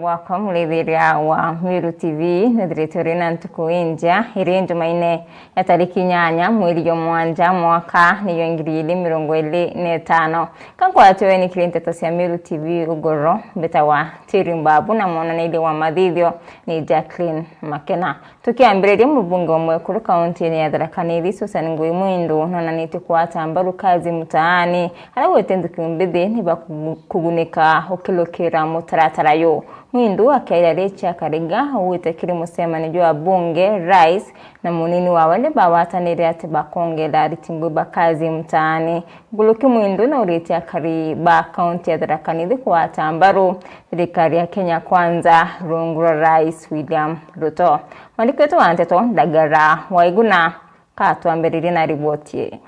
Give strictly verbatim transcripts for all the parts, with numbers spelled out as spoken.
Bwakwa murithiria wa Meru T V, nithiritwe uri na ntuku inja, iri Njumaine ya tariki inyanya mweri jwa mwanja mwaka niyo ngiri igiri mirongo iri na itano. Ka nkwatwe ni kiri nteto cia Meru T V ugoro, mbitawa Tiri Mbabu na mwonaniria wa mathithio ni Jacqueline Makena. Tukiambiriria, mubunge wa mwekuru kaunti-ini ya Tharaka Nithi, Susan Ngui Mwindu, nonanitie kwata mbaru kazi mtaani, aria gwite nthuki mbithi ni bakugunika ukilukira mutaratara yu. Mwindu akiaria richi akariga ugwite kiri mucemanio jwa bunge, rais na munini wawe ni bawatanire ati bakongera ariti ngui ba kazi mtaani. Nguruki Mwindu nauritie akari ba kaunti ya Tharaka Nithi kwata mbaru thirikari ya Kenya Kwanza rungu rwa Rais William Ruto. Mwandiki wetu wa nteto Ndagara Waiguna katwambiririe na riboti ii.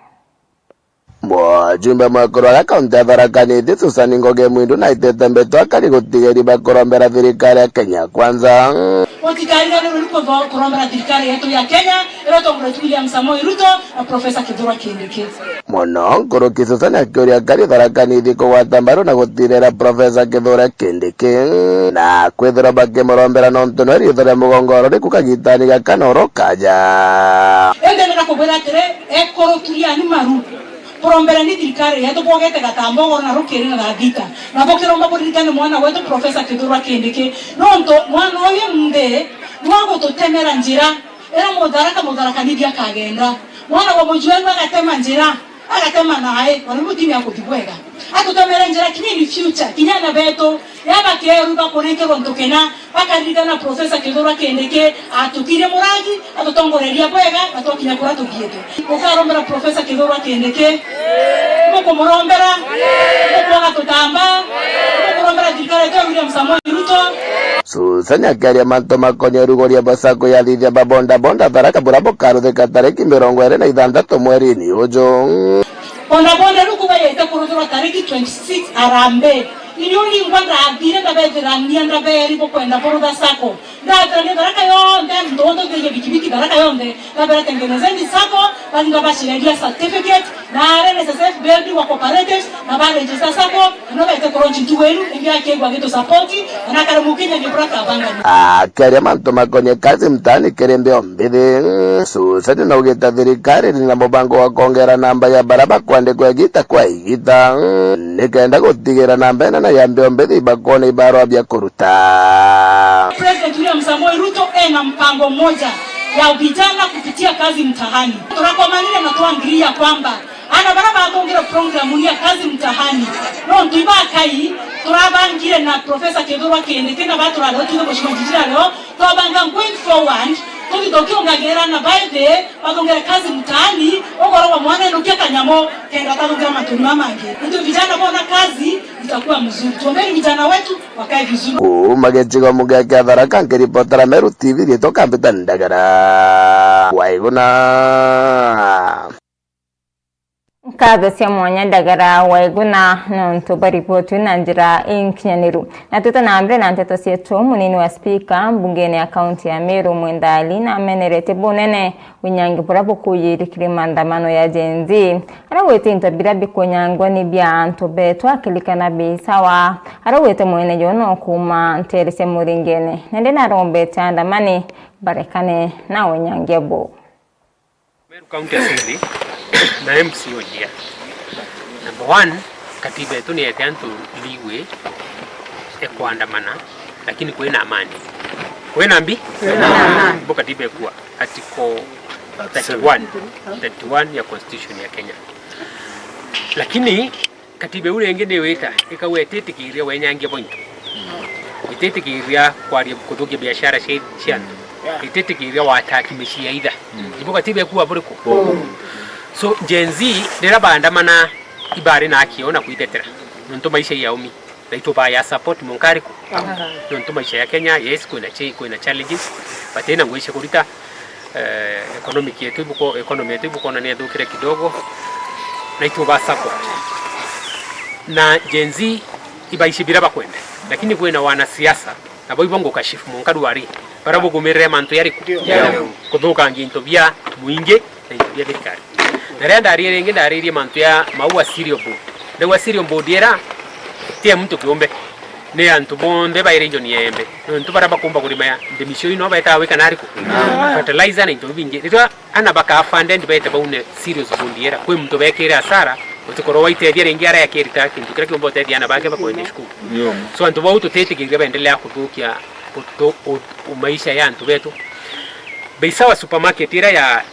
Mujumbe mwekuru wa kaunti ya Tharaka Nithi, Susan Ngugi Mwindu, naitite mbeto akari gutigeri bakurombera thirikari ya Kenya Kwanza. Gutikariganirwe ni kutho-, kurombera thirikari yetu ya Kenya, iria utongoretue William Samoei Ruto na Professor Kithure Kindiki. Mono nkuruki Susan akiuria akari Tharaka Nithi kugwata mbaru na gutirira Professor Kithure Kindiki, na kwithirwa bakimurombera nontu nwe riitho ria mugongoro riku kagitani gaka na urokaja. Indi ndenda kukwira atiri, ekuru turiani maru, kuromberani thirikari yetu, bwogete gatamba ugoro na rukiri na thaa thita, na bukiromba buririkane mwana wetu Professor Kithure Kindiki, nontu mwana uyu nthi nwa gututemera njira. Era Mutharaka, Mutharaka Nithi akagenda. Mwana wa Mujwenu agatema njira, agatema nae, ona mutimi akuthi bwega. Atutemere njira kinya in future, kinya ana betu, ya bakeru bakurenkerwa ntukena, bakaririkana Professor Kithure Kindiki, atukirie muragi, atutongoreria bwega, na twakinya kuria tuthiite. Ukarombera Professor Kithure Kindiki, mukumurombera, mukwaga tutamba, mukumurombera thirikari yetu ya William Samoei Ruto. Susan akiaria mantu makonie rugoria bwa sacco ya athithia ba bodaboda Tharaka buria bukaruthika tariki mirongo iri na ithanthatu mweri-ini uju. Bodaboda riu kubaite kuruthirwa tariki twenty-six Harambee. Inyo ningwa ndathire ndabethirania ndaberi bukwenda kurutha sacco. Ndathirania Tharaka yonthe, antu onthe uthirie bikibiki Tharaka yonthe, ndabera tengenezeni sacco, baringa bacireria certificate, na N S S F building wa cooperatives, na ba register sacco, na no bete kuronchi ntugu inu, ingi akegwa gitu support, na akare mukinya ni bura kabanga ni. Akiaria mantu makonie kazi mtaani kiri mbio mbithi, Susan naugite thirikari iri na mubango wa kwongera namba ya baria bakwandikwa igita kwa igita, nikenda gutigira namba inene ya mbio mbithi ibakwona ibarwa bia kuruta. President William Samoei Ruto ena mpango moja ya vijana kupitia kazi mtaani. Turakomanire na twa agree ya kwamba ana baria bathungire program ya kazi mtaani, nontu ibakai turabangire na Professor Kithure Kindiki na baturare tuge Mheshimiwa Njijira leo, twabanga going forward, tuthi tukiongagirana by the bathungire kazi mtaani, ugoro wa mwana enukia kanyamu, kenda atathungira mantuni mamangi. Ndio vijana bona kazi itakuwa mzuri. Tuombeni vijana wetu wakae vizuri. Kuuma gicigo mugia kia Tharaka, nkiripotera Meru T V, riitwa Kambita Ndagara Waiguna. Nkatho cia mwanya Ndagara Waiguna nontu bwa riboti na njira inkinyaniru. Na twite na mbere na nteto cietu, munini wa spika mbungene ya kaunti ya Meru Mwenda Ali namenerete bunene winyangi buria bukuyiri kiri maandamano ya Gen Z. Aria gwite into biria bikunyangwa ni bia antu betu akirikana bi sawa. Aria gwite mwene jo no kuuma ntere cia muringene. Nende narombete aandamani barekane na winyangia buu. Meru County Assembly na M C O njia. Number one, katiba yetu ni yete antu leeway ya kuandamana, lakini kwina amani. Kwina mbi? Kwina amani. Bo katiba ikua article thirty-one, thirty-one ya constitution ya Kenya. Lakini katiba iu ringi ni wita ikauga ititikiria wenyangia bwa into. Ititikiria kwaria kuthukia biashara cia, cia antu. Ititikiria wataki micii ya itha. Ibo katiba ikua buriku? So, Gen Z, riria baandamana, ibari na haki yao na kwitetera. Nontu maisha ya umi. Na itubaya support munkariku. Nontu maisha ya Kenya, yes, kwina cha-, kwina challenges. But ina ngugi cia kurita, eh, economic yetu ibuko-, economy yetu ibukwona ni ithukire kidogo, na ituba support. Na Gen Z ibaici bira bakwenda, lakini kwina wanasiasa, nabo ibo nguka chief munkaru ari, bara bugumirire mantu yariku? Kuthukangia into bia muingi na into bia thirikari. Na riria ndaririe ringi, ndaririe mantu ya Maua Cereal Board. Ndauga Cereal Board era ti ya muntu kiumbe. Ni antu bonthe ba region ya Embe. Nontu baria bakumba kurima ya ndimi cio ino betaa wika na ariku? Fertilizer na into bingi. Riria ana bakaa funded bete baune serious bondi era. Kwi muntu bekire hasara, utikorwo waitethia ringi ara yakirita kintu kiria kiumba utethia ana bake bakwende cukuru. So antu bau tutitikiria baendelea kuthukia utu-, u-, u-, maisha ya antu betu. Beisawa supermarket ira ya,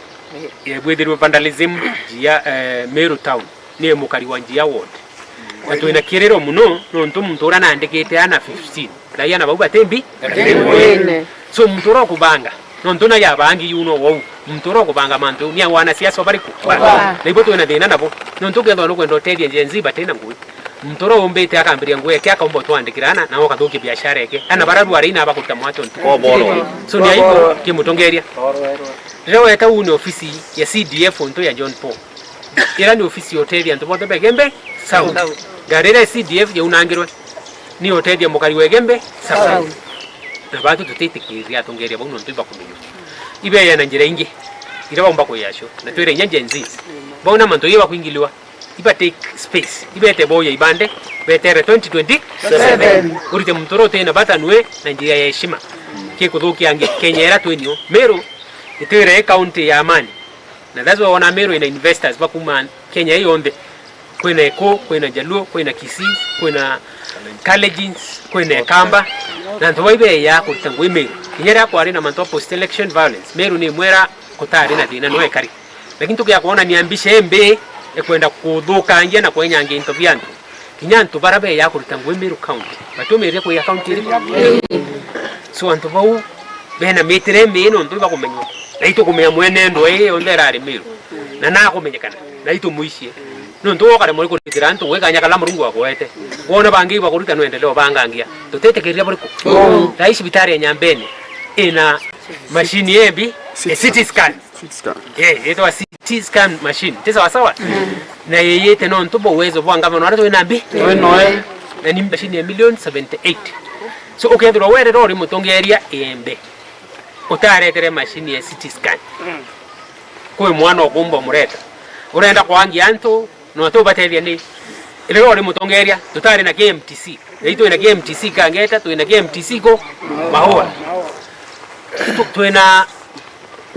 ya bwithirwe vandalism njia, eh, Meru town. Ni mukari wa Njia ward. Na twina kiriro muno, nontu muntu uria naandikite ana fifteen, na ana bau batimbi. So muntu uria ukubanga, nontu na yabangi yu no wau. Muntu uria ukubanga mantu ni wanasiasa bariku? Ba. Na ibo twina thina nabo. Nontu ukethwa nukwenda utethia Gen Z batina ngui. Muntu uria umbite akambiria ngui yake akaumba utwandikira ana, na ukathukia biashara yake. Ana bara rwari na bakuruta mwato ntu. So ni aibu kimutongeria. Riria weta uu ni ofisi ya C D F untu ya John Paul. Ira ni ofisi ya utethia antu bonthe ba Igembe South. Ngari iria C D F yaunangirwe ni utethia mukari wa Igembe South. Na batu tutitikiria atongeria bau nontu ibakumenywa. Ibeya na njira ingi iria baumba kuya cio. Na twire inya Gen Zs. Bauna mantu ibakuingiliwa. Iba take space. Ibete boya ibande. Betere twenty twenty-seven. Urite muntu uria utina bata nwe na njira ya heshima. Kikuthukia ngi Kenya ira twinio. Meru itwire i county ya amani. Na that's why wona Meru ina investors bakuma Kenya ii yonthe. Kwina Eko, kwina Jaluo, kwina Kisii, kwina Kalenjins, kwina Ekamba. Na antu bau ibeya kurita ngui Meru. Kinya riria kwari na mantu a post election violence, Meru ni imwe ira kutari na thina no ikari. Lakini tukia kwonania mbica imbi ikwenda kuthukangia na kwenyangia into bia antu. Kinya antu bara beya kurita ngui Meru County, batumiria kwi county iriku? So antu bau bena mitire mii nontu ibakumenywa. Na itukumenya mwene ndwe ii yonthe irari Meru. Na nakumenyekana. Na itumuicie. Nontu wokaremwa ikuritira antu ngui kanya kala Murungu akwete. Wona bangi ibakurita nwendelee ubangangia. Tutitikiria buriku? Rai cibitari ya Nyambene ina mashini embi, ya C T scan. C T scan. Eh, yetwa C T scan machine. Ti sawa sawa? Na yeyete nontu bwa uwezo bwa ngavana uria twina mbi. Twinoe. Na ni machine ya million seventy-eight. So, ukethirwa wererwa uri mutongeria Igembe, utaretere machine ya C T scan. Kwi mwana ukumba umureta. Urenda kwangia antu, no tubatethia ni. Riria uri mutongeria, tutari na K M T C. Riu twina K M T C Kangeta, twina K M T C ko Maua. Tu-, twina,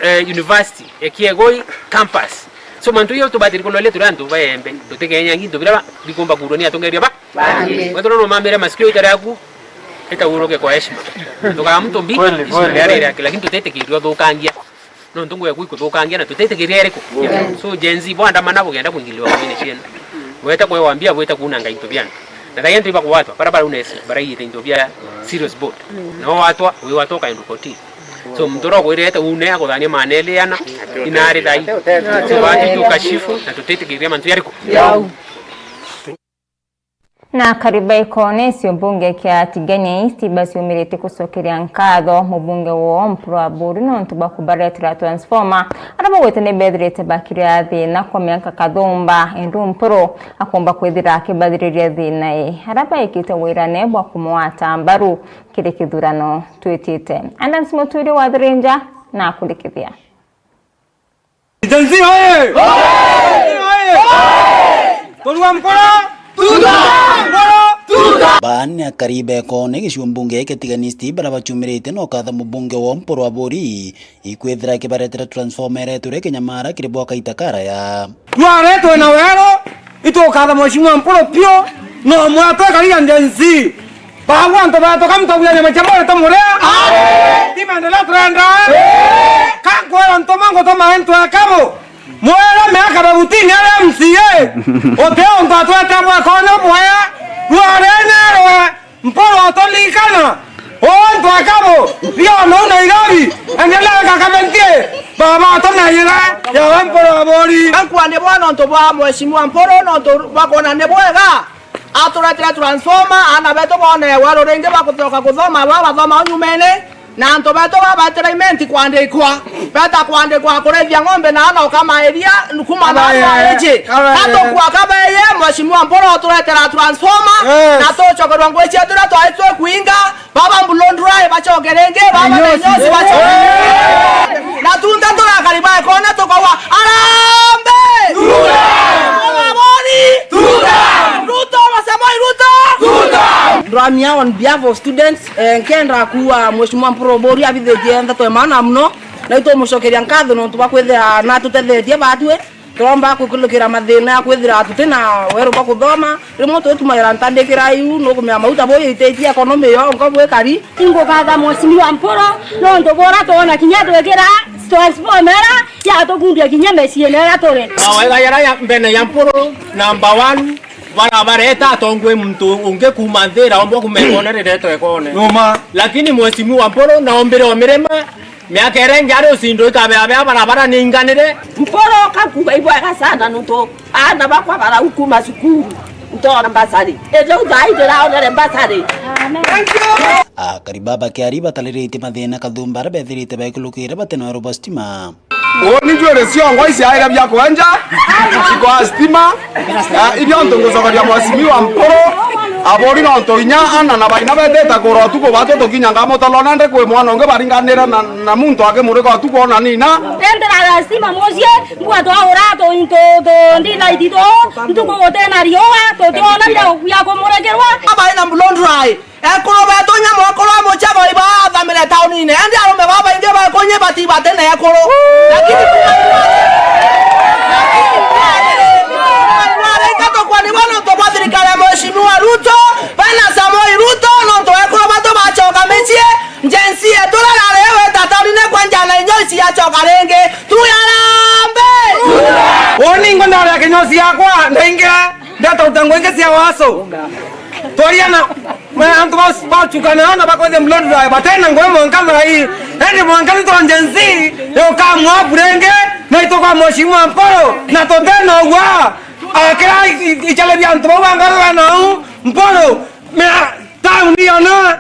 eh, university ya Kiegoi campus. So, mantu iyo tubatiri kuloria turi antu ba Igembe. Tutikenya ngintu biria ba-, bikumba kurwa ni atongeria ba. Bangi. Wethirwa no mamire masikio itari aku, ita uroke kwa heshima. Tukaa mtu mbi, kweli, kweli, kweli. Lakini tutitikiria uthukangia. Nontu ngui yaku ikuthukangia na tutitikiria iriku? Yeah. So Gen Z, bwandamana bugenda kuingiliwa ngui cienu. Bweta kwewa mbia, bweta kuunanga into biantu. Na thai antu ibakugwatwa, bara barauna esi, baraiyite into bia serious boat. Mm. Na watwa, wi watwa ukaendwa kotini. So muntu uria ukwirite une akuthania maneli ana, inari thai. So batu tukashifu na tutitikiria mantu yariku? Yau. Na akari ba gikoone cio mbunge kia Tigania East baciumiritie gucokeria nkatho mubunge woo Mpuru Aburi nontu bwa kubaretera transformer, aria bagwete ni bethirite bakiri a thina kwa miaka kathumba, indi Mpuru akomba kwithira akibathiriria thina ii, aria baikite wirane bwa kumwata mbaru kiri kithurano twitite. Adams Muturi wa Thirinja na akurikithia. Gen Z oye! Gen Z oye! Turua nkoro! Tuta! Nkoro! Tuta! Baa ni akari ba gikoone gicigo mbunge kia Tigania East baria baciumiritie na ukatha mubunge woo Mpuru Aburi ikwithira akibaretera transformer iria iturie kinyamara kiri bo kaita karaya. Tware twina wero, itukatha Mheshimiwa Mpuru piu, no mwatwe kariga Gen Z. Babu antu betu, ka mutauria nyama cia mwiri tumuria? Ti maendeleo turenda? Ka nkwira ntuma ngutuma antu ekabu. Mwira miaka thirteen ari M C A. Uti untu atwete mwaka uno mwaya. Rware nerwe, Mpuru uturirikana. Untu ekabu. Rio no Nairobi. Endelea kakabentie. Baba tunaira. Ya Mpuru Aburi. Ankwa ni bwana untu bwa Mheshimiwa Mpuru, nontu bakwona ni bwega. Aturetera transformer, aana betu bone weru ringi bwa gucoka kuthoma, baa bathoma o nyumene, na antu betu babaetera imenti kwandikwa, beta kwandikwa kurithia ng'ombe na aana ukama iria kuma na aana iji. Abaye. Atukua kabeye, Mheshimiwa Mpuru uturetera transformer, yes, na tucokerwa ngui cietu iria twai twikuinga, baba Mbulundurai bacoke ringi, baba Menyosi bacoke ringi. Na tunthe turakari ba gikoone tukauga, Harambee! Tuta! Mabori! Tuta! Ruto, Mheshimiwa Ruto! Tuta! Mia on behalf of students, eh, nkenda kuua Mheshimiwa Mpuru Obori abithitie ndeto ya maana muno, na itumucokeria nkatho nontu bwa kwithira natutethetie batwi. Turomba kwikulukira mathina ya kwithira tutina weru bwa kuthoma, rimwe twitumagira ntandikira iu nukumenya mauta buu ititie economy yonka bwikari. Ingukatha Mheshimiwa Mpuru nontu bora twona kinya twikira transformer ira yatukundia kinya miciine ira turi. Mawega jaria ya mbene ya Mpuru, number one, bara bareta atongwe muntu ungi kuuma nthi ira ombwa kuuma ekone riretwa ekone. Numa. Lakini Mheshimiwa Mpuru naombire o mirima, miaka iria ingi ari ucindo ikabea bea barabara ni inganire. Mpuru kakuga ibwega sana nontu aana bakwa barau kuuma cukuru ntona mbasari. Indi u thaa ii ndiraonere mbasari. Akari baba kiari batariritie mathina kathumba aria bethirite baikulukire batina weru bwa stima. Uuni njuiri ciongwa iciaire bia kwenja, ikwa stima. Ah, ibio ntu ngucokeria Mheshimiwa Mpuru Aburi nontu inya ana na baina betite kura utuku batu tukinya ngamutalona ndi kwi mwana ungi baringanire na, na muntu akimurika utuku ona nina. Endera ya stima mucii, mbua twaura tu, tu, tu, ndi light tu, ntuku gutena riua, tutiona bia, bia kumurikirwa. Aba ina blow dry. Ekuru betu inya mwekuru wa mucebo ibathamire taunine, indi arume babaingi bekunyi bati bati na ekuru. Lakini reka tukwaniwa nontu bwa thirikari ya Mheshimiwa Ruto, bana Samoei Ruto, nontu ekuru batu bacoka micii, Gen Z yetu rarare weta taunine kwa njana inyo ici yacoka ringi. Tuyarambe! Uuni ngo ndarea kinyosi yakwa, ndaingira, ndeta utango ingi cia waso. Twariana, ma antu bas-, bachukana na bakoze blood drive, batena ngwe mwanka thaa ii. Ende mwanka ni tonje nzi, yo kamwa burenge, na ito kwa Mheshimiwa Mpuru, na totena ugwa. Akira i-, i-, ichale bia antu bau bangaruga nau, Mpuru, mea, tauni yona.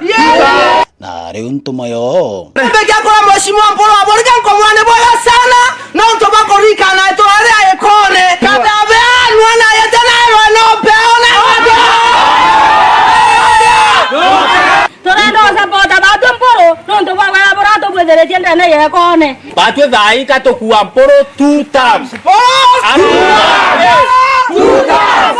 Na riu ntumo yo. Mbeja kura Mheshimiwa Mpuru Aburi nkomwone bwega sana, nontu bwa kurikana itura ria Ikone. Katabea nwana yete na rwe no peo na. Turenda usapota batu Mpuru, nontu bwa wega bura tubwithiritie ndene ya Ikone. Batwi thaa ii ka tukua Mpuru two terms. Mpuru! Two terms!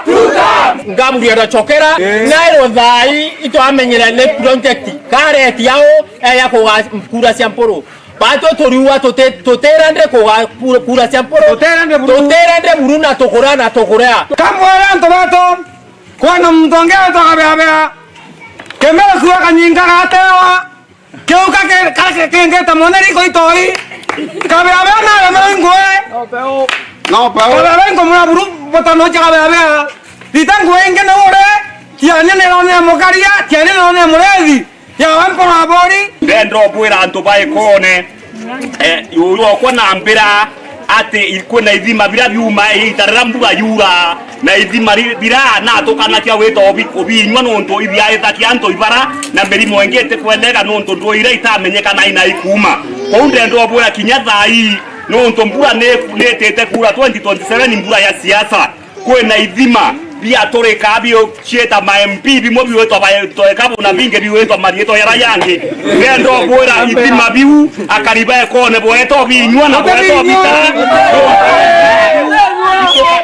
Two terms! Ngamuria ndacokera, nairwo thaa ii itwamenyire ni project kareti yao eya kuga kura cia Mpuru. Batwi turiua tuti-, tutira ndi kuga kura, kura cia Mpuru. Tutira ndi buru. Tutira ndi buru na tukura na tukurea. Kamwira antu betu, kwina muntu ungi witwa Kabeabea. Kemera kuga kanyinga gatewa. Kiu ka ke-, ka ke-, kengete mone riko itoi. Kabeabea naremerwe ingwe. No peu. Kabeabea ingwe muna buru botano cha Kabeabea. Rita ngwe inge na ure. Tiania ni rone mukaria, tiania ni rone murethi. Ya wa Mpuru Aburi. Ndenda ubwira antu ba Ikone. Eh, uyu okwa na mbira ati kwina ithima bira biuma iita riria mbura yura, na ithima ri-, bira natukanakia wita ubi-, ubinywa nontu ibiaitakia antu ibara, na mirimo ingi itikwendeka nontu ndwaa iria itamenyeka na ina ikuuma. Kou ndenda ubwira kinya thaa ii, nontu mbura ni, nitite kuura twenty twenty-seven, mbura ya siasa. Kwina ithima biaturika biu ciita ma M P, bimwe biwitwa baitwa ikabu na bingi biwitwa mariitwa jaria jangi. Ndenda ubwira ithima biu, akari ba Ikone bweta ubinyua na bweta ubitara.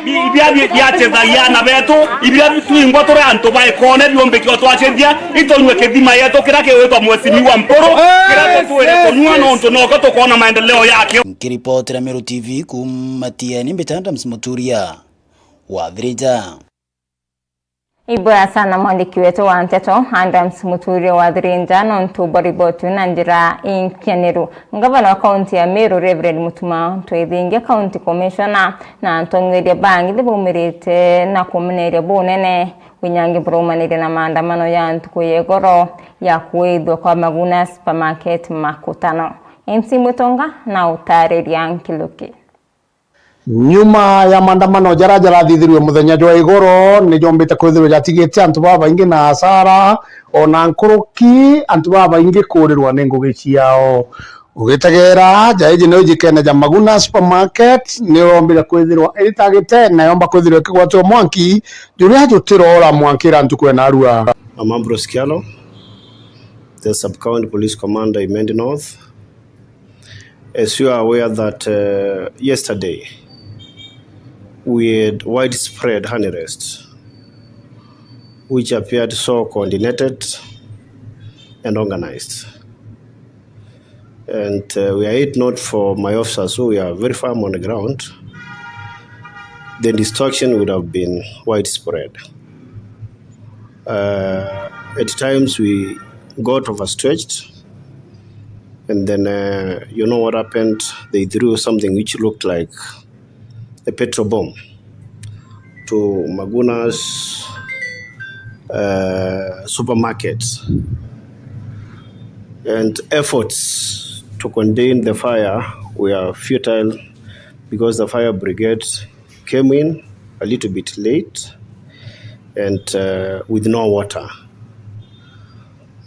Bi-, ibia bi-, biacethagia ana betu, ibia twingwa turi antu ba Ikone biumbikio twacethia, itunyue kithima yetu kiria kiwitwa Mheshimiwa Mpuru, kiria tutwire kunyua nontu noko tukona maendeleo yakio. Nkiripotera Meru T V kuuma Tieni, mbita Adams Muturia. Wathirija. Ibwega sana mwandiki wetu wa nteto, Adams Muturia Wathirija, nontu bwa riboti na njira inkianiru. Ngavana wa kaunti ya Meru, Reverend Mutuma Twithingia, County Commissioner, na atongeria bangi ni baumirite na kumeneria bunene winyangi buraumanire na maandamano ya ntuku ya igoro ya kuithwa kwa Maguna Supermarket Makutano. M C Mutonga na utariria nkiluki. Nyuma ya maandamano jaria jarathithirue muthenya jwa igoro, ni jombite kwithirwa jatigite antu babaingi na hasara, ona nkuruki antu babaingi kuurirwa ni ngugi ciao. Ugitegera, ja iji nio jikene ja Maguna Supermarket ni yombire kwithirwa iritagite na yomba kwithirwa ikigwatwa mwanki, juria jutirora mwankira ntuku ya narua. I'm Ambrose Kialo, the Sub-County Police Commander in Imenti North. As you are aware that, uh, yesterday we had widespread unrest which appeared so coordinated and organized. And, uh, we are it not for my officers who were very firm on the ground, the destruction would have been widespread. Uh, at times we got overstretched, and then, uh, you know what happened? They threw something which looked like a petrol bomb to Maguna's, uh, supermarket. And efforts to contain the fire were futile because the fire brigade came in a little bit late and, uh, with no water.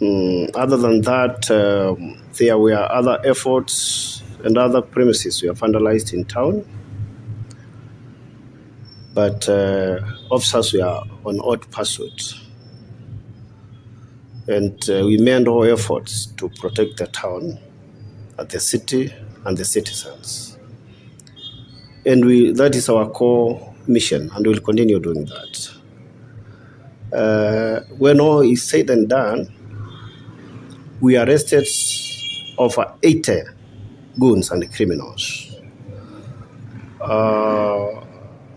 Mm, other than that, um, there were other efforts and other premises were vandalized in town, but, uh, officers were on hot pursuit. And, uh, we made all efforts to protect the town, uh, the city, and the citizens. And we, that is our core mission, and we'll continue doing that. Uh, when all is said and done, we arrested over eighty goons and criminals. Uh,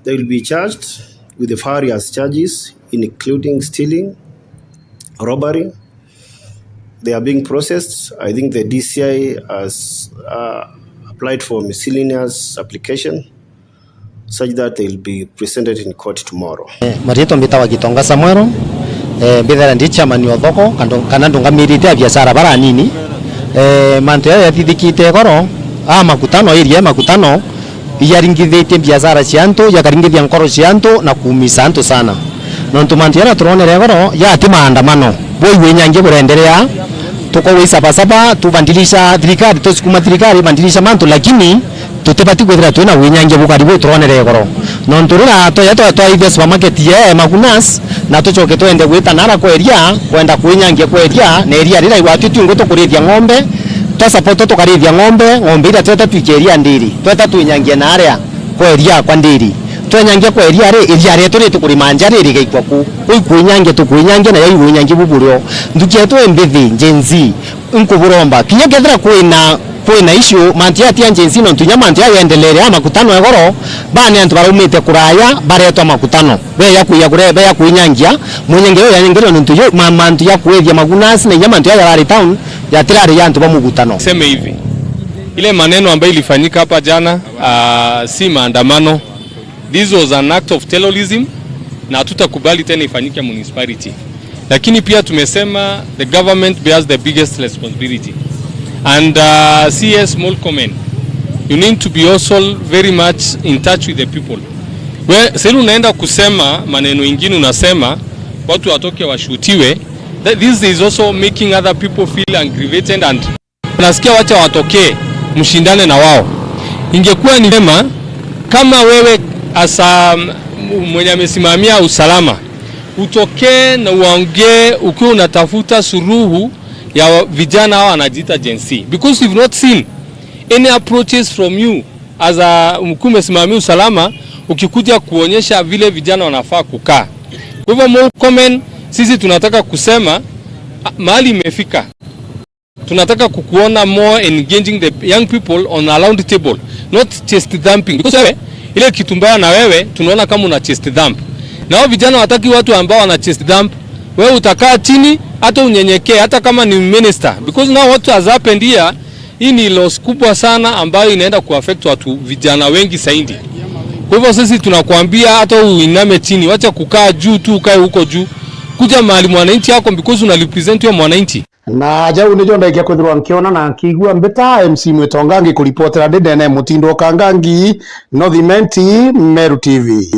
they will be charged with the various charges, including stealing, robbery. They are being processed. I think the D C I has, uh, applied for miscellaneous application such that they'll be presented in court tomorrow. Eh, marietwa mbitawa Gitonga Samuel, eh, mbithera ndi chairman o thoko, kando-, kana ndungamirite abiashara baranini. Eh, mantu yaya yathithikite igoro, a Makutano, area ya Makutano, ijaringithitie biashara cia antu, jakaringithia nkoro cia antu na kuumisa antu sana. Nontu mantu jara turonere igoro, jati maandamano. Bwoi winyangia burenderea, tukauga isabasaba, tubandilisha thirikari, tusikuma thirikari ibandilisha mantu, lakini tutibati kwithira twina winyangia bukari buu turonere igoro. Nontu rira twaja twa-, twaithia supermarket ya Magunas, na tucoke twende gwita nara kwa eria, kwenda kwinyangia kwa eria, na eria rira igwatitue ingu tukurithia ng'ombe, twa support tukarithia ng'ombe, ng'ombe iria tweta twikia eria ndiri, tweta twinyangia naria kwa eria kwa ndiri. Twenyangia kwa eria ri, eria rietu ritukurima nja riri gaikwa ku. Kuu ikwinyangia tukwinyangia, nayo igwinyangia buburio. Nthuki yetu imbithi, Gen Z, nkuburomba. Kinya kethira kwina, kwina issue, mantu ya ti ya Gen Z, nontu inya mantu ya yendelere, a Makutano egoro, bane antu baraumite kuraya, baretwa Makutano. Beya kuya kure, beya kwinyangia, mwinyangire uya nyangire nontu yo, ma-, mantu ya kwithia Magunas, na inya mantu ya yarari town, yatirari ya antu ba Mugutano. Seme hivi, ile maneno ambayo ilifanyika hapa jana, ah, si maandamano. This was an act of terrorism, na hatutakubali tena ifanyike municipality. Lakini pia tumesema the government bears the biggest responsibility. And, uh, C S Murkomen, you need to be also very much in touch with the people. We, sasa unaenda kusema maneno ingine, unasema watu watoke washutiwe. That, this is also making other people feel aggravated and nasikia wacha watokee, mshindane na wao. Ingekuwa ni vema kama wewe as a, m-, mwenye amesimamia usalama, utokee na uongee ukiwa unatafuta suluhu ya wa-, vijana hao wanajiita Gen Z. Because we've not seen any approaches from you as a mkuu umesimamia usalama, ukikuja kuonyesha vile vijana wanafaa kukaa. Kwa hivyo, Murkomen, sisi tunataka kusema, a-, mahali imefika. Tunataka kukuona more engaging the young people on a round table, not chest thumping. Because wewe, ile kitu mbaya na wewe, tunaona kama una chest thump. Na hao vijana wataki watu ambao wana chest thump. Wewe utakaa chini, hata unyenyekee, hata kama ni minister. Because now what has happened here, hii ni loss kubwa sana ambayo inaenda kuaffect watu vijana wengi zaidi. Kwa hivyo sisi tunakuambia hata uiname chini, wacha kukaa juu tu, ukae huko juu. Kuja mahali mwananchi yako, because una represent huyo mwananchi. Na jau nijo ndaikia kwithirwa nkiona na nkiigua mbita. M C Mwitonga ngikuripotera ndi ndene Mutindo Kangangi, North Imenti, Meru T V.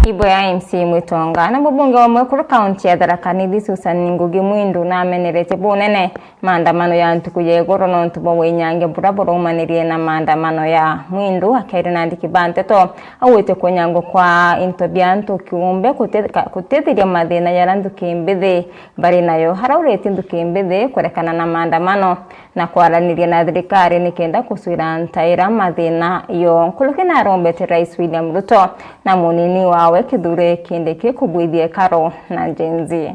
Ibo ya M C Mwitonga. Na mubunge wa mwekuru kaunti ya Tharaka Nithi Susan Ngugi Mwindu nameneretie bunene maandamano ya ntuku ya igoro nontu bwa winyangia buria buraumanirie na maandamano ya Mwindu, akairi na ndiki ba nteto augite kunyangwa kwa into bia antu kiumbe kute-, ka-, kutithiria mathina jaria nthuki mbithi bari nayo. Arauritie nthuki mbithi kurekana na maandamano na kwaraniria na thirikari nikenda kucwira ntaira mathina yo. Nkuruki narombete Rais William Ruto na munini wa We Kithure Kindiki kubwithia ikaro na Gen Z.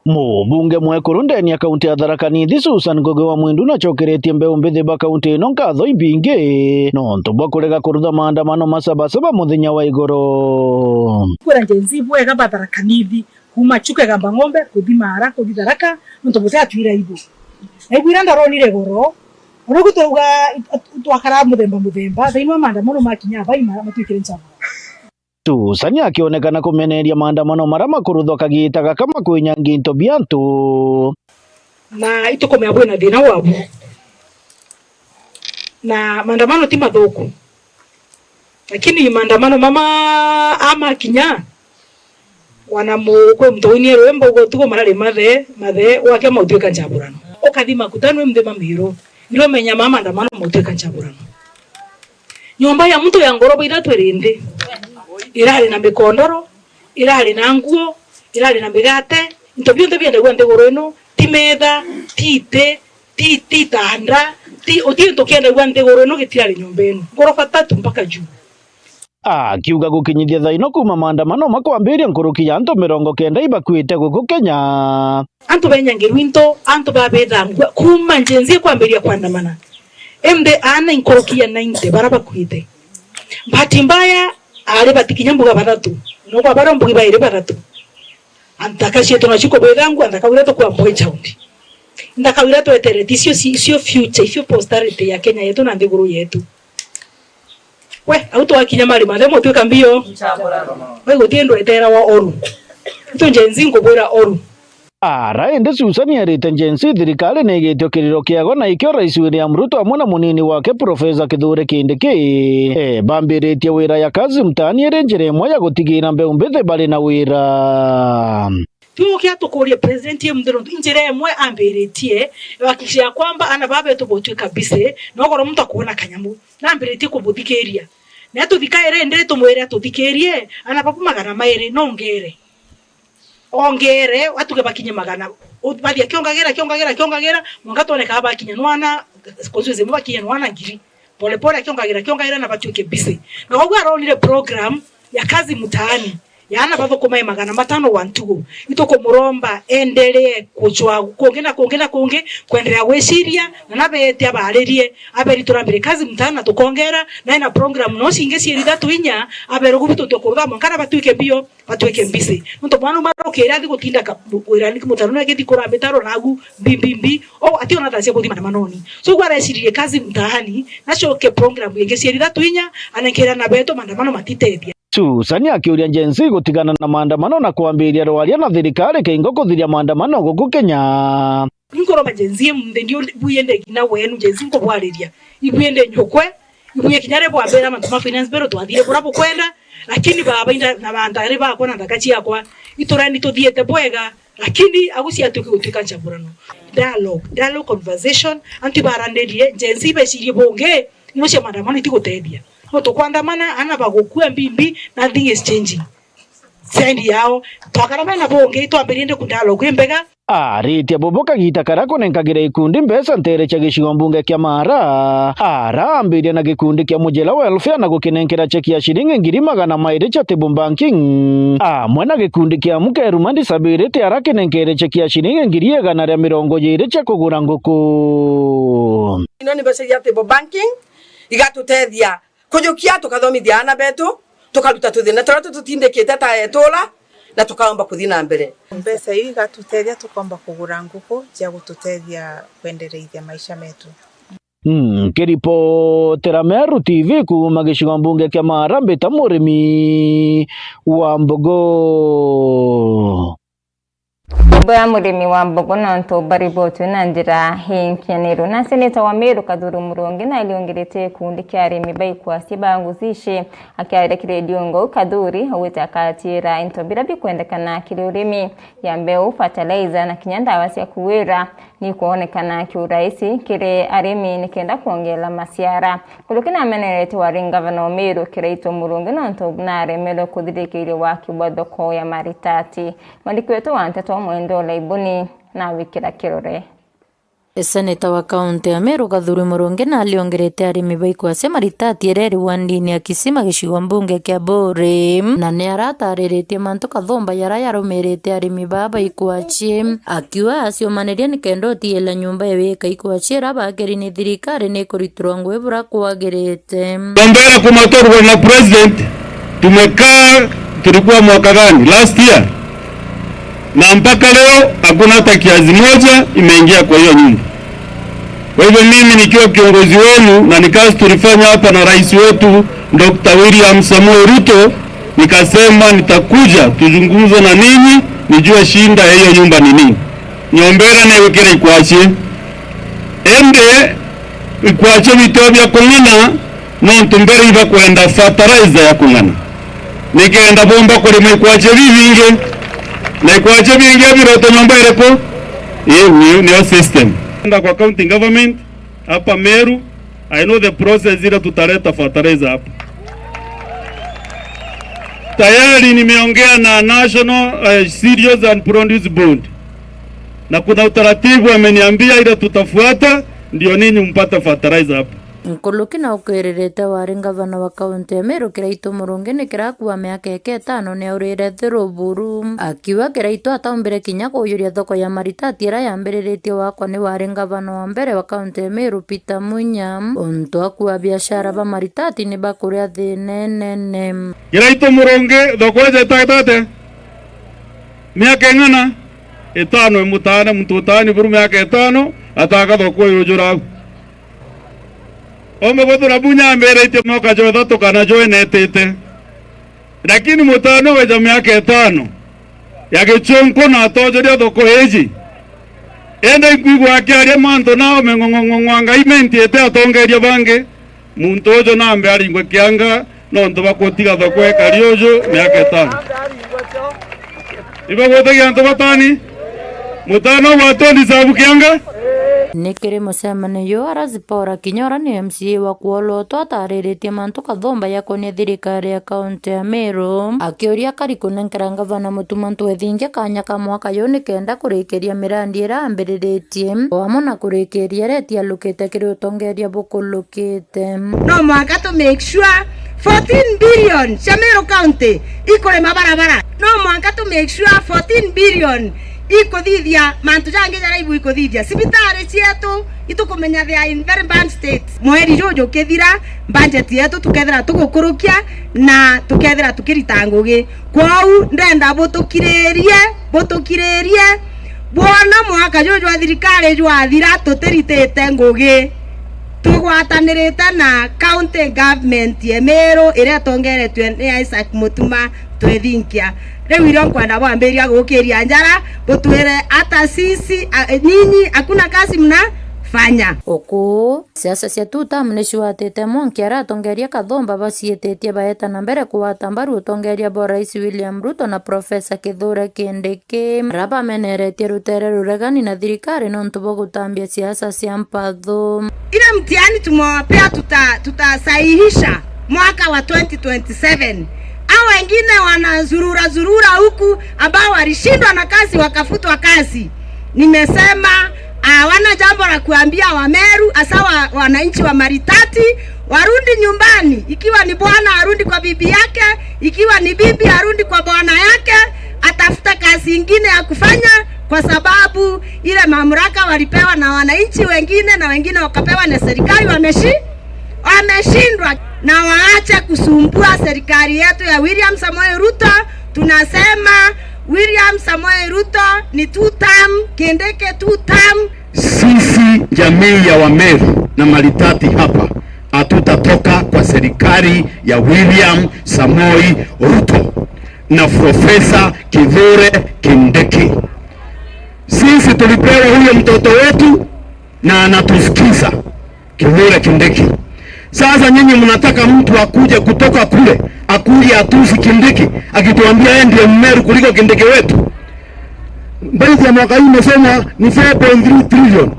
Mubunge mwekuru ndeni ya kaunti ya Tharaka Nithi, Susan Ngugi wa Mwindu, nacokeretie mbeu mbithi ba kaunti ino nkatho ibingi nontu bwa kurega kurutha maandamano ma Sabasaba muthenya wa igoro. Kwira Gen Z bwega ba Tharaka Nithi, kuuma Chuka Igamba Ng'ombe, kuthi Maara, kuthi Tharaka, nontu buti atwira ibu. Naigwira ndaronire goro, orogu twauga twakara muthemba muthemba, thaini wa maandamano makinya bai ma-, matwikire ncabura. Susan akionekana kumeneria maandamano maria makuruthwa kagita gaka makwinyangia into bia antu. Na itukumea bwina thina wabu. Na maandamano ti mathuku. Lakini maandamano mama amakinya, wana mu-, kwi muntu winie rwimbo ugo tugo marari mathe, mathe, wake mautwika nchaburano. Ukathi makutano mthima miru. Ndio menya mama maandamano mautwika nchaburano. Nyomba ya muntu ya ngoroba ithatu iri nthi. Irari na mikondoro, irari na nguo, irari na migate, into bionthe biendagua nthiguru ino, ti metha, ti iti, ti, ti itanda, ti, uti into kiendagua nthiguru ino gitirari nyomba ino. Ngoroba tatu mpaka juu. Akiuga gukinyithia thaino kuuma maandamano makwambiria, nkuruki ya antu mirongo kenda ibakuite guku Kenya. Antu benyangirwa into, antu babithangua, kuuma Gen Z kwambiria kwandamana. Indi aana inkuruki ya ninety bara bakuite. Bahati mbaya, ari batikinya mbuga bathatu. No kwa bara mbugi bairi bathatu. Anthaka cietu nacio kubithangua, anthaka wira tukwambwa ichaundi. Nthaka wira tweterete icio ci-, icio future, icio posterity ya Kenya yetu na nthiguru yetu. We, au twakinya mari mathe mutwika mbio. We, gutie ndweterawa oru. Itu Gen Z nkubwira oru. Ara indi Susan erite Gen Z thirikari ni igitio kiriro kiago, na ikio Rais William Ruto amwe na munini wake Professor Kithure Kindiki, eh, bambiritie wira ya Kazi Mtaani iri njira imwe ya gutigira mbeu mbithi bari na wira. Tuukia tukurie president ye muthe nontu njira imwe ambiritie, hakikisha ya kwamba ana baba betu botwika busy, na ugoro muntu akuona kanyamu. Nambiritie kubuthikiria. Na tuthikaire ndi tumwire atuthikirie, ana babu magana mairi, nongere. Ongere, atuge bakinye magana. U-, bathi akiongagira, akiongagira, akiongagira, mwanka twone kana bakinya nwana, constituency imwe bakinye nwana ngiri. Pole pole, akiongagira, akiongagira na batuike busy. Na koguo aronire program ya Kazi Mtaani. Yaana bathukuma i magana matano wa ntugu. Itukumuromba endelee kucwa kungi na kungi na kungi, kwendelea gwiciria, na nabeete abaririe, aberi turambire Kazi Mtaani na tukongera, na ena program no cingi cieri ithatu inya, aberu gubitu tukurutha mwanka na batwike mbio, batwike mbisi. Nontu mwana umarukire athi gutinda ka-, wirani ki mutano na githi kura mitaro nagu, mbi, mbi, mbi. O, ati ona thacia kuthi mandamanoni. So, gwa areciririe Kazi Mtaani, nacoke program ingi cieri ithatu inya, anenkera na betu maandamano matitethia. Susan akiuria Gen Z gutigana na maandamano na kwambiria rwaria na thirikari kiingo kuthiria maandamano guku Kenya. Inkoromba Gen Z munthi ndio bwiyende gina wenu Gen Z nkubwariria. Ibwiyende nyukwe, ibwiye kinya ri bwambira mantu ma finance bill twathire bura bukwenda, lakini baba inda na bantari bakwa na nthaka ciakwa, iturani tuthiete bwega, lakini agucia atuke gutuika nchaburano. Dialogue, dialogue conversation, antu ibaranirire, Gen Z becirie bungi, Ino cia maandamano itigutethia. No tukwandamana, ana bagukua mbimbi, nothing is changing. Sendi yao, twakara bena bungi, twambirie ndi ku dialogue imbega. Aritie bubu kagita karia kunenkagira ikundi mbeca ntere cia gicigo mbunge kia Maara, araambiria na gikundi kia Mujela Welfare na gukinenkera cheki ya ciringi ngiri magana mairi cia table banking, amwe na gikundi kia Mukeru Mandi Sabirite arakinenkere cheki ya ciringi ngiri igana ria mirongo iri cia kugura nguku. Ino ni mbeca cia table banking, igatutethia kujukia, tukathomithia aana betu, tukaruta tuthina turia tututindikite ta etura, na tukaomba kuthi na mbere. Mbeca iu igatutethia tukomba kugura nguku cia gututethia kwendereithia maisha metu. Nkiripotera Meru T V kuuma gicigo mbunge kia Maara, mbita Murimi wa Mbogo. Nyombo ya murimi wa Mbogo nontu baribotwe na njira inkinyaniru. Na seneta wa Meru Kathuri Murungi nairiungirite gikundi kia arimi ba ikwasi ba Nguzishi. Akiaria kiri redio Ngou, Kathuri augite akatiira into biria bikwendekana kiri urimi, ya mbeu, fertilizer na kinya ndawa cia kuwira ni kwonekana kiuraisi kiri arimi nikenda kwongerera maciara. Kuruki namenerete wari ngavana wa Meru Kiraitu Murungi nontu naremerwe kuthirikiria waki bwa thoko ya Maritati. Mwandiki wetu wa nteto Mwendo Laibuni nawikira kirore. Seneta wa kaunti ya Meru Gathuri Murungi na ariongerete arimi ba ikwachia maritati iria iri wandini ya Kisima gicigo mbunge kia Buuri, na ni aratariritie mantu kathumba yara yarumirite arimi baa ba ikwachia, akiuga aciomanirie ni kenda utiila nyumba ya wika ikwachia ira bagiri ni thirikari ni ikuritirwa ngugi bura kwagirite. Mbele ya kumatorwa na president, tumekaa, tulikuwa mwaka gani? Last year. Na mpaka leo hakuna hata kiazi moja imeingia kwa hiyo nyumba. Kwa hivyo mimi nikiwa kiongozi wenu, na ni kazi tulifanya hapa na rais wetu Doctor William Samoei Ruto, nikasema nitakuja tuzungumze na ninyi, nijue shinda ya hiyo nyumba ni nini. Nyombera na wikire ikwachie. Ende ikwachie bito bia kung'ana, nontu mbere ibakwenda fertilizer ya kung'ana. Nikenda bomba kurima ikwachie bibingi, na ikwachie bingi birote nyomba iriku? Iu, iu niyo system. Enda kwa county government hapa Meru, I know the process ile tutaleta fertilizer hapa. Tayari nimeongea na National, eh, Cereals and Produce Board. Na kuna utaratibu ameniambia ile tutafuata, ndio ninyi mpate fertilizer hapa. Nkuluki na ukwiririte wari ngavana wa kaunti ya Meru Kiraitu Murungi ni kirakua miaka ika itano ni aurire thiruburu. Akiuga Kiraitu ataumbire kinya kuujuria thoko ya maritati ira yambiriritie wakwa ni wari ngavana wa mbere wa kaunti ya Meru Peter Munya. Untu akua biashara ba maritati ni bakuria thina inene. Kiraitu Murungi, thoko iji itagite atia? Miaka ing'ana? Itano imutane, muntu utani buru miaka itano, ataka thoko yujura au. Ombe kwithira Munya ambiritie mwaka jwa ithatu kana jwa ina itite. Lakini mutano weja miaka itano ya gichunku na atojeria thoko iji. Ende nkwigua akiaria mantu na omeng'ong'ong'ong'o anga imentiete atongeria bangi. Muntu uju nambe aringwe kianga nontu bwa gutiga thoko ekari uju miaka itano. Ibagwetagia antu batani? Mutano wa twenty sabu kianga? Ni kiri mucemanio juu, Arazipora Kinyora ni M C A wa Kwolotwa atariritie mantu kathumba yakonie thirikari ya kaunti ya Meru, akiuria akari kunenkera ngavana Mutuma M'Ethingia kanya ka mwaka juu ni kenda kurikiria mirandi ira ambiriritie, o amwe na kurikiria iria itialukite kiri utongeria bukulu. Kite. No mwanka tu make sure fourteen billion cia Meru County ikuri mabarabara. No mwanka tu make sure fourteen billion ikuthithia mantu jangi jaria ibu ikuthithia. Cibitari cietu itukumenya they are in very bad state. Mweri juju ukithira, budget yetu tukethira tugukurukia na tukethira tukirita ngugi. Kwou ndenda butukiririe, butukiririe. Bwona mwaka juju jwa thirikari jwathira tutiritite ngugi. Tugwatanirite na county government ya Meru iria itongeretue ni Isaac Mutuma M'Ethingia. Riu irio nkwenda bwambiria gukiria njara, butwire ata sisi, a, nyinyi hakuna kazi mnafanya. Uku, siasa cia two term ni ciwatite mwanki aria atongeria kathumba baciititie baeta na mbere kugwata mbaru utongeria bwa Rais William Ruto na Professor Kithure Kindiki. Ki-, aria bameneretie rutere ruregani na thirikari nontu bwa gutambia siasa cia mpathu. Ile mtihani tumewapea tuta-, tutasahihisha mwaka wa twenty twenty-seven. Hao wengine wanazurura zurura huku ambao walishindwa na kazi wakafutwa kazi. Nimesema, ah, hawana jambo la kuambia Wameru, hasa wa-, wananchi wa Maritati, warudi nyumbani. Ikiwa ni bwana arudi kwa bibi yake, ikiwa ni bibi arudi kwa bwana yake, atafuta kazi ingine ya kufanya, kwa sababu ile mamlaka walipewa na wananchi wengine na wengine wakapewa na serikali wameshi-, wameshindwa. Na waache kusumbua serikali yetu ya William Samoei Ruto. Tunasema William Samoei Ruto ni two term, Kindiki two term. Sisi jamii ya Wameru na Maritati hapa, hatutatoka kwa serikali ya William Samoei Ruto na Professor Kithure Kindiki. Sisi tulipewa huyo mtoto wetu na anatusikiza. Kithure Kindiki. Sasa nyinyi mnataka mtu akuje kutoka kule, akuje atusi Kindiki, akituambia yeye ndiye Mmeru kuliko Kindiki wetu? Budget ya mwaka hii imesema ni four point three trillion.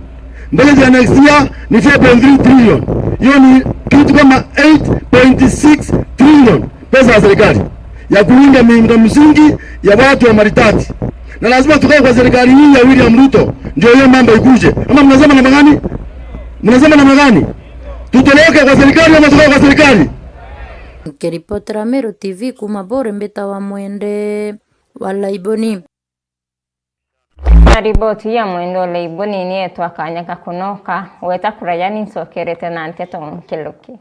Budget ya next year ni four point three trillion. Hiyo ni kitu kama eight point six trillion pesa ya serikali ya kuunda miundo msingi ya watu wa Maritati. Na lazima tukae kwa serikali hii ya William Ruto, Ndio hiyo mambo ikuje. Ama mnasema namna gani? Mnasema namna gani? Tutoroke kwa serikali ama tukae kwa serikali? Nikiripotera Meru T V kuuma Buuri, mbitawa Mwende wa Laiboni. Na riboti ya Mwende wa Laiboni ni yeetwa Kanya ka Kunoka, weta kuraya ni ncokerete na nteto nkiluki.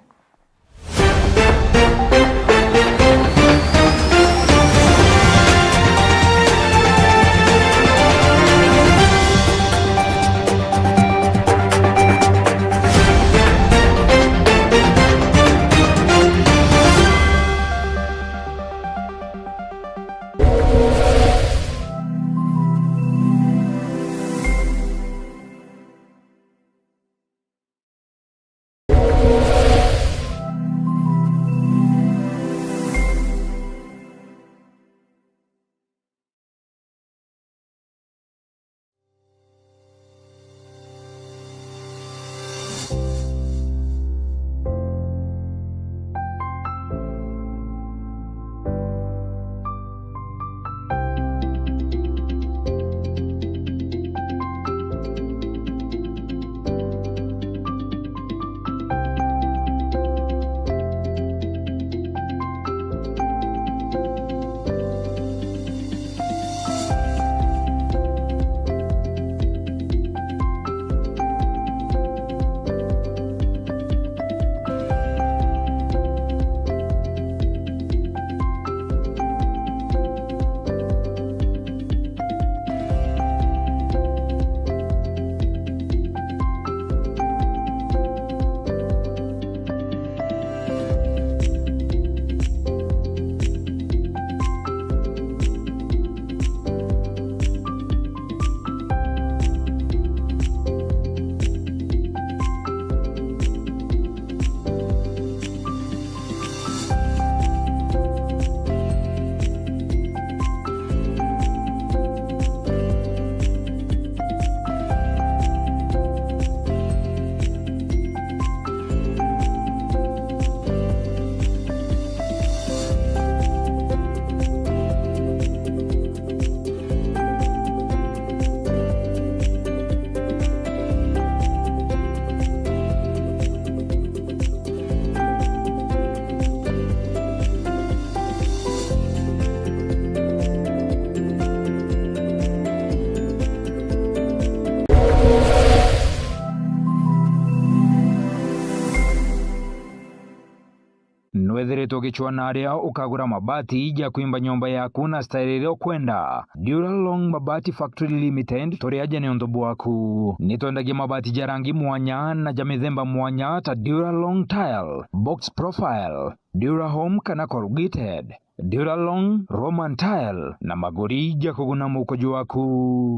Nwethiritwe ugicwaa na aria ukagura mabati ja kwimba nyomba yaku na style iria ukwenda? Duralong Mabati Factory Limited turi aja niuntu bwaku. Ni twendagia mabati ja rangi mwanya na ja mithemba mwanya ta Duralong Tile, Box Profile, Durahome kana Corrugated, Duralong, Roman Tile na maguri ja kuguna mukuju waku.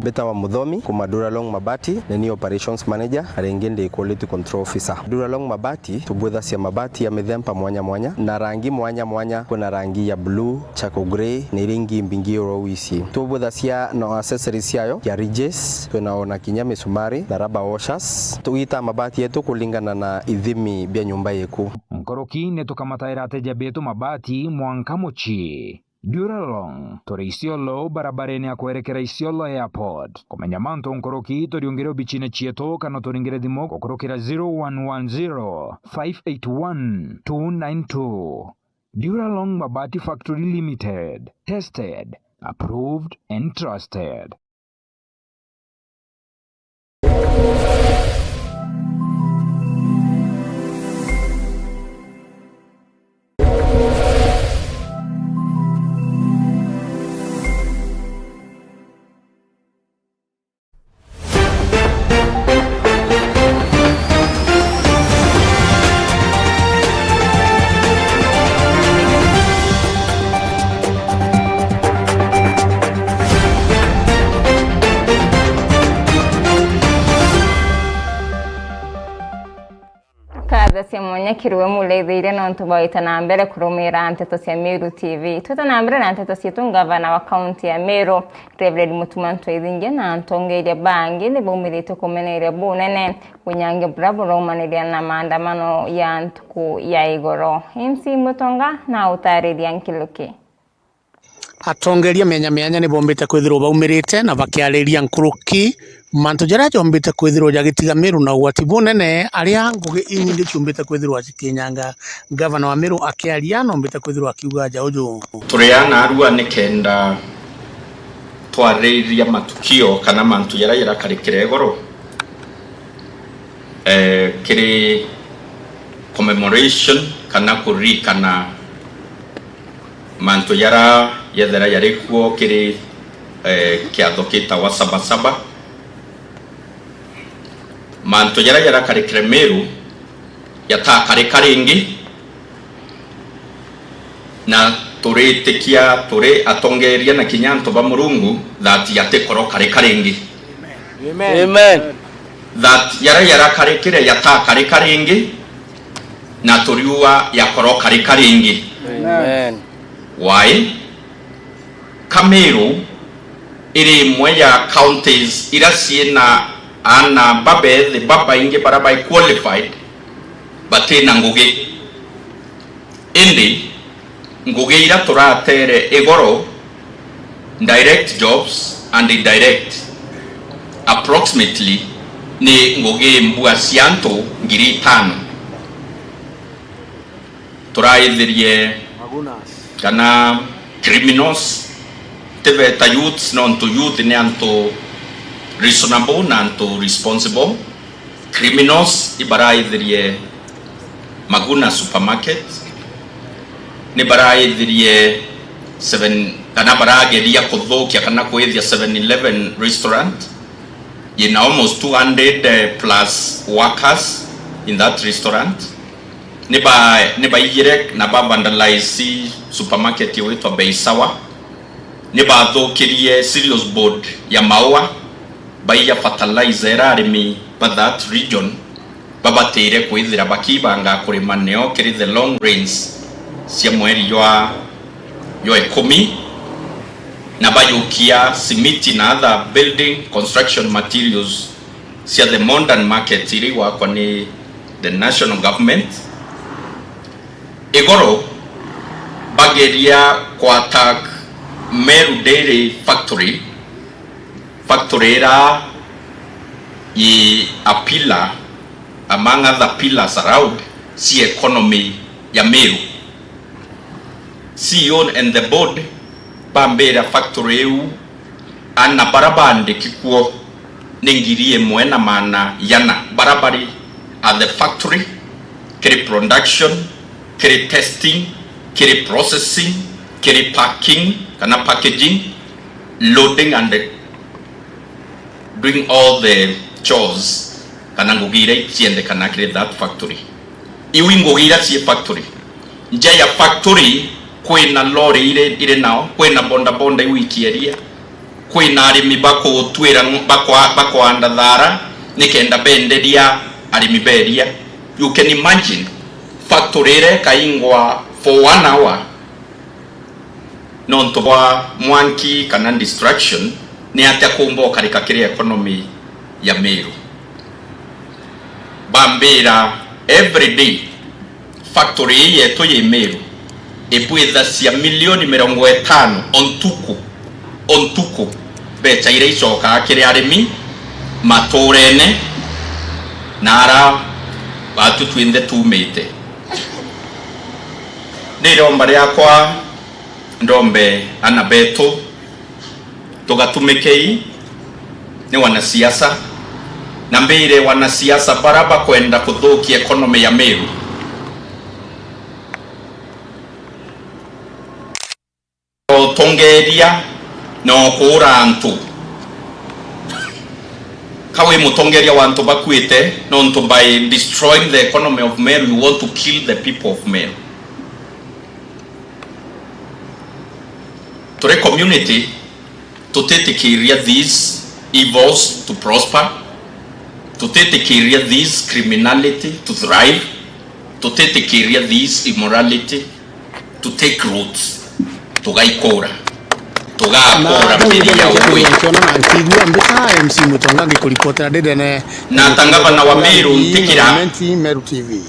Mbitawa Muthomi kuma Duralong Mabati, ni ni operations manager, na ringi ndi quality control officer. Duralong Mabati tubwithasia mabati ya mithemba mwanya mwanya na rangi mwanya mwanya. Kwina rangi ya blue, charcoal grey, na iria ingi mbingi oro ici. Tubwithasia na accessories ciayo ya ridges, twina ona kinya misumari na rubber washers. Tugitaa mabati yetu kulingana na ithimi bia nyumba yeku. Nkuruki ni tukamataira ateja betu mabati mwanka mucii. Duralong, turi Isiolo, barabarene ya kwerekera Isiolo Airport. Kumenya mantu nkuruki, turiungire obicine cietu kana turingire thimu gukurukira zero one one zero, five eight one, two nine two. Duralong Mabati Factory Limited. Tested, approved and trusted. Nkatho cia mwanya kiri we murithiiria nontu bwa gwita na mbere kurumira nteto cia Meru T V. Twite na mbere na nteto cietu, ngavana wa kaunti ya Meru, Reverend Mutuma M'Ethingia na atongeeria bangi ni baumirite kumeneria bunene bunyangi buria buraumaniria na maandamano ya ntuku ya igoro. Insi Mutonga na utaariria nkiluki. Atongeria mianya mianya ni bombite kwithirwa baumirite na bakiariria nkuruki mantu jaria jombite kwithirwa jagitiga Meru na ugwati bunene, aria ngugi inyingi ciumbite kwithirwa cikinyanga. Gavana wa Meru akiaria, nombite kwithirwa akiuga aja uju. Turi aa naarua nikenda twaririria matukio kana mantu jaria jarakarikira igoro, eh, kiri commemoration kana kuririkana mantu jaria jethera jari kuo kiri, eh, kiatho gitagwa Saba Saba. Mantu jaria jarakarikire Meru jatakarika ringi, na turitikia turi atongeria na kinya antu ba Murungu that jatikorokarika ringi. Amen. Amen. That jaria jarakarikire jatakarika ringi, na turiuga jakorokarika ringi. Amen. Why? Ka Meru iri imwe ya counties iria ciina aana babethi babaingi baria bai qualified batina ngugi. Indi ngugi iria turatere igoro, direct jobs and indirect, approximately ni ngugi mbua cia antu ngiri itano. Turaithirie kana criminals, tibeta youths, nontu youth ni antu reasonable na antu responsible. Criminals ibaraithirie Maguna Supermarket, ni baraithirie seven, kana barageria kuthukia kana kwithia Seven Eleven restaurant yina almost two hundred plus workers in that restaurant. Ni ba-, ni baiyire na ba vandalize supermarket igwitwa Bei Sawa. Ni bathukirie cereals board ya Maua, baiya fertilizer iria arimi ba that region babatire kwithira bakibanga kurima neo kiri the long rains cia mweri jwa, jwa ikumi, na bayukia simiti na other building construction materials cia the modern market iria igwakwa ni the national government. Igoro bageria ku attack Meru Dairy Factory, factory iria yi a pillar among other pillars around cia economy ya Meru. C E O and the board bambira factory iu ana bara bandiki kuo ni ngiri imwe na maana yana bara bari at the factory, kiri production, kiri testing, kiri processing, kiri packing kana packaging, loading and doing all the chores kana ngugi iria iciendekana kiri that factory. Iu i ngugi iria cii factory. Nja ya factory kwina lori iri, iri nao, kwina bodaboda iu ikieria, kwina arimi bakutwira ng-, bakwa-, bakwanda thara nikenda benderia arimi beria. You can imagine factory iria ikaingwa for one hour nontu bwa mwanki kana destruction, ni atia kumba ukarika kiri economy ya Meru? Bambira every day factory ii yetu yi Meru ibwithacia milioni mirongo itano o ntuku, o ntuku, mbeca iria icokaa kiri arimi maturene na ara batu twinthe tumite. Ni iromba riakwa ndombe ana betu, tugatumikei ni wanasiasa, na mbire wanasiasa bara bakwenda kuthukia economy ya Meru. Utongeria na ukuura antu. Ka wi mutongeria wa antu bakuite, nontu by destroying the economy of Meru, you want to kill the people of Meru. Turi community, tutitikiria these evils to prosper, tutitikiria this criminality to thrive, tutitikiria this immorality to take root. Tugaikura, tugakura mbiria ugwi. Nkiona na nkigua mbita M C Mutonga ngikuripotera ndindene. Na ta ngavana wa Meru ntikira. Meru T V.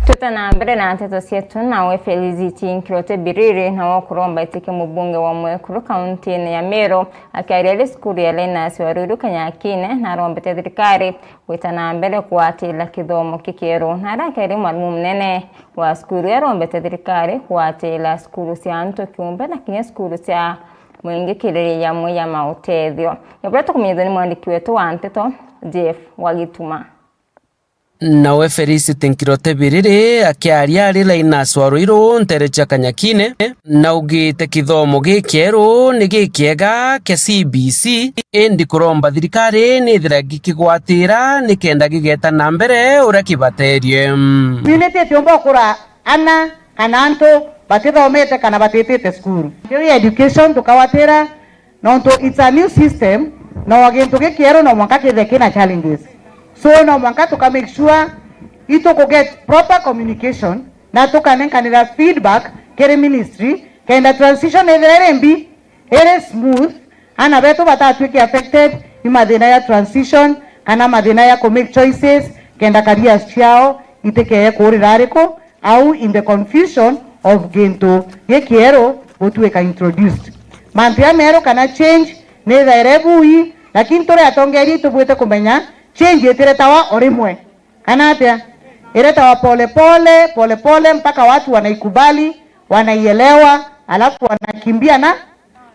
Twita na mbere na nteto cietu, nawe Felicity Nkirote Biriri, nawe ukuromba itike mubunge wa mwekuru kaunti-ini ya Meru, akiaria ari cukuru ya Linus wa Ruiru Kanyakine, narombete thirikari gwita na mbere kugwatira kithomo kikieru. Na aria akiaria mwarimu munene wa cukuru, arombete thirikari kugwatira cukuru cia antu kiumbe na kinya cukuru cia mwingi kiriri yamwe ya mautethio. Ibura tukumenyithua ni mwandiki wetu wa nteto, Jeff Wagituma. Nawe Felicity Nkirote Biriri akiaria ari Linus wa Ruiru ntere cia Kanyakine, naugite kithomo gikieru ni gikiega kia C B C, indi kuromba thirikari nithira gikigwatira nikenda gigeta na mbere uria kibaterie. Twinitite umba ukura ana kana antu batithomete kana batitite cukuru. Ndio education tukawatira, nontu it's a new system, no gintu gikieru no mwanka kithe kina challenges. So no mwanka tuka make sure itu ku get proper communication na tukanenkanira feedback kiri ministry, kenda transition ithire iri mbi, iri smooth, ana betu batatwike affected ni mathina ya transition kana mathina ya ku make choices, kenda careers ciao itikeye kuurira ariku, au in the confusion of gintu gikieru gutuika introduced. Mantu ya meru kana change ni thaire bui, lakini turi atongeria itubwite kumenya change itiretawa o rimwe. Kana atia? Iretawa pole pole, pole pole, mpaka watu wanaikubali, wanaielewa, alafu wanakimbia na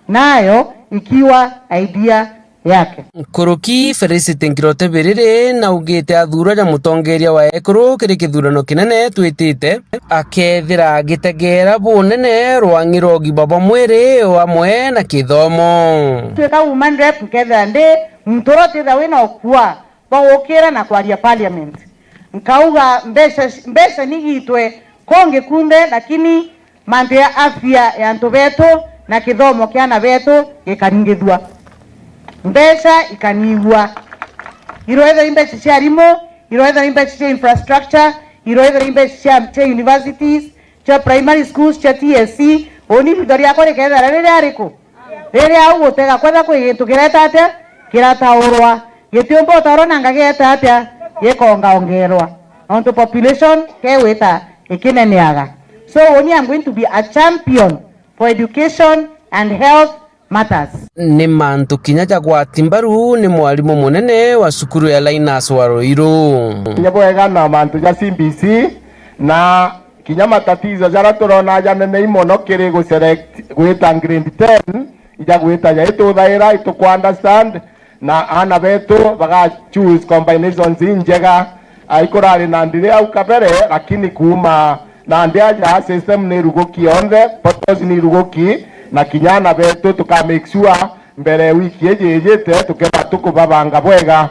nayo ikiwa idea yake. Nkuruki Felicity Nkirote Biriri naugite athurwa ja mutongeria wa ekuru kiri kithurano kinene twitite, akethira agitegeera bunene rwang'i rwa ugima bwa mwiri o amwe na kithomo. Twika woman rep, nkethira ndi muntu uria utithira wina ukua bwa gukira na kwaria parliament. Nkauga mbeca, mbeca nigitwe kongi kunthe, lakini mantu ya afya ya antu betu na kithomo kia ana betu gikaringithua. Mbeca ikanyigua. Iroethera imbeca cia arimu, iroethera imbeca cia infrastructure, iroethera imbeca cia, cia universities, cia primary schools, cia T S C, uni ritho riakwa rikethera riri ariku? Riria au gutega kwetha kwi gintu kireta atia? Kirataurwa. Gitiumba utaurwa na ngagieta atia? Gikongaongerwa. Nontu population kegwita ikineneaga. So, uni I'm going to be a champion for education and health matters. Ni mantu kinya jagwati mbaru ni mwarimu munene wa cukuru ya Linus wa Ruiru. Kinya bwega na mantu ja C B C na kinya matatizo jaria turona janenei mono kiri gu select gwita grade ten, ija gwita ja ituthaira, ituku understand, na ana betu baga choose combinations injega. Ah, ikurari na ndiri au kabere, lakini kuuma nandi aja system ni iruguki yonthe, portals ni iruguki, na kinya ana betu tuka make sure mbere wiki iji ijite tukethira tukubabanga bwega.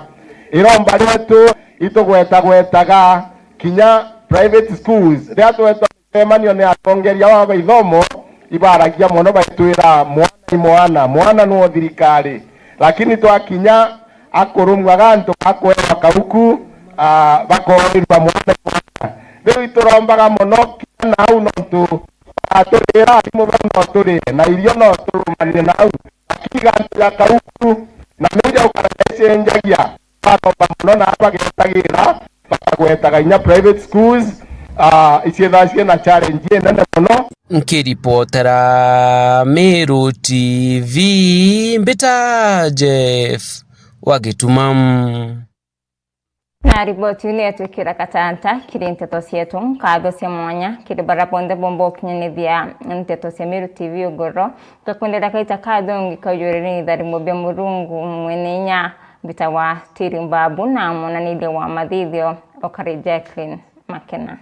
Iromba rietu itugwetagwetaga kinya private schools, riria twetwa micemanio ni atongeria ba baithomo, ibaragia mono baitwira mwana i mwana, mwana nuo thirikari. Lakini twakinya akurumwaga antu bakwerwa kauku, ah, bakoorirwa mwana i mwana. Riu iturombaga mono kinya nau nontu baturira arimu bau no turire na irio no turumanie nau. Lakini gantu ya kauku na miu jau karacenjagia. Baromba mono na bagetagira, bakagwetaga inya private schools, ah, iciethaga ciina challenge inene mono. Nkiripotera Meru T V, mbita Jeff wa Gituma. Na riboti iu ni yatwikira katanta kiri nteto cietu. Nkatho cia mwanya kiri baria bonthe bomba ukinyanithia nteto cia Meru T V ugoro. Ngakwendera kaita kathongi kaujurire ni itharimo bia Murungu mwene inya. Mbita wa Tiri Mbabu na mwonaniria wa mathithio okari Jacqueline Makena.